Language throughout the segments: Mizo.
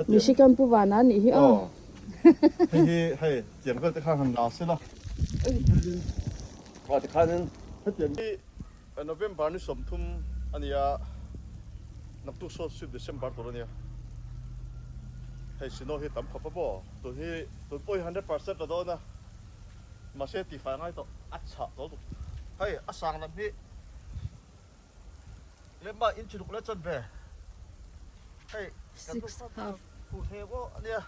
Michigan pu vana a nih hi aw. Hei hi hei tiang vel te khan han la sela. Aw tikhanin hetiang hi November ni 30 a nia naktuk saw sweet December tur a nia. Hei snow hi tam khawp a maw tun hi tun pawh hi 100% a dawn a mahse tifai ngai tawh a chhah tawh lutuk. Hei a sang lam hi Lemah in chiluk leh chuan ve hei kan Six half. Khuh hle pawh a nia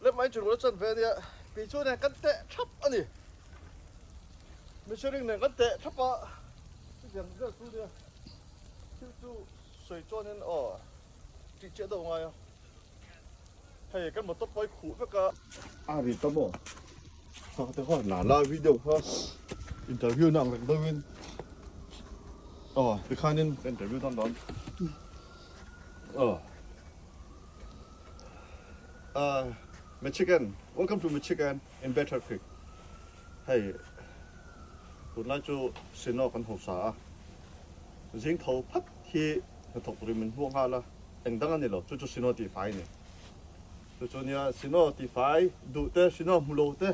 lemah in chiluk leh chuan ve a nia kei chuan nen kan teh thap a ni mihring nen kan teh thap a chutiang vel chu nia thil chu sawi chuanin aw tih chiah deuh a ngai a hei kan motor pawh hi khuh vek a. A ri ta maw? Kha te kha la la video kha interview na ang reng deuhin aw tikhanin ka interview dawn dawn aw ah Michigan welcome to Michigan in Battle Creek hei tunlai chu sino kan hausa a zing tho phat hi hnathawk turin min hmuh nghal a engdang a ni lo chu chu sino tih fai a ni. Chu chu nia sino tifai duh te sino hmu lo te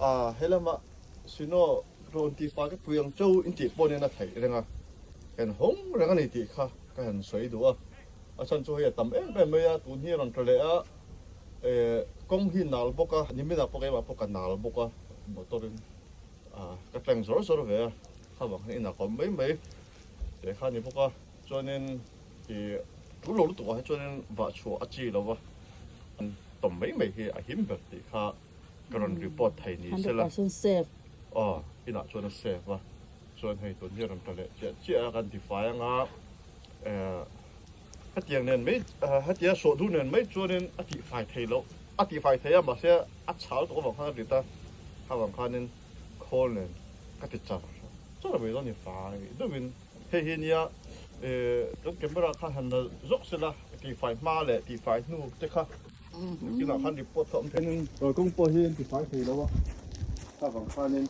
ah helama sino rawn tifai ka pui ang cheu in tih pawh nen a theih reng a kan hawng reng a ni tih kha ka han sawi duh a a chhan chu hei a tam em em mai a tun hi a rawn tla leh a eh kawng hi nal bawk a nimin ah pawh keimah pawh ka nal bawk a motor in ah ka tleng zawr zawr ve a kha vang hian inah ka awm mai mai teh kha a ni bawk a chuanin. Ih tul lo lutuk ah hi chuanin vah chhuah a chi lo va, tawm mai mai hi a him ber tih kha ka rawn report thei ni sela. Aw inah chuan a safe a, chuan hei tun hi a rawn tla leh chiah chiah a kan ti fai anga eh hetiang nen mai hetia sawh duh nen mai chuanin a tih fai thei loh a tih fai thei a mahse a chhal tawh avang khan a rit a, kha vang khanin khawl nen ka ti char char mai dawn a ni fai deuhin. Hei hi nia kan camera kha han la zawk sela tihfai hma leh tihfai hnu te kha kinah khan report kha awm thei in kawng pawh hi an tifai thei lo a kha vang khanin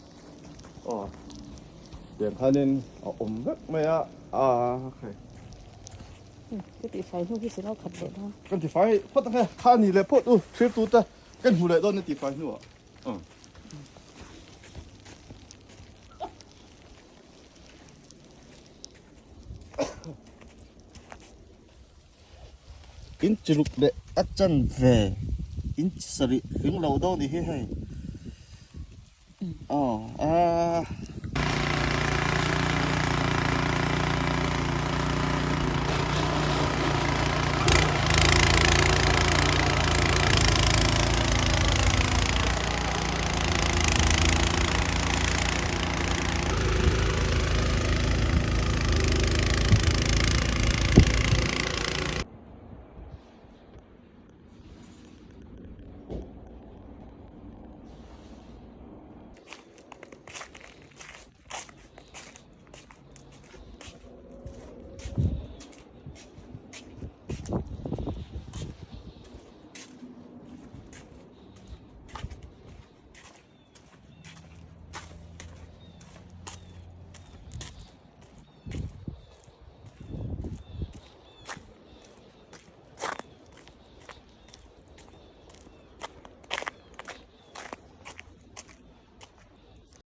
aw tiang khanin a awm vek mai a a khai ka tihfai hnu hi silo khat leh dawn kan tifai phawt ang e kha ni leh phawt u thlir tu te kan hmu leh dawn a tihfai hnu ah In chi ruk leh a chan ve in chi sarih tling lo dawn ni hi hei aw a.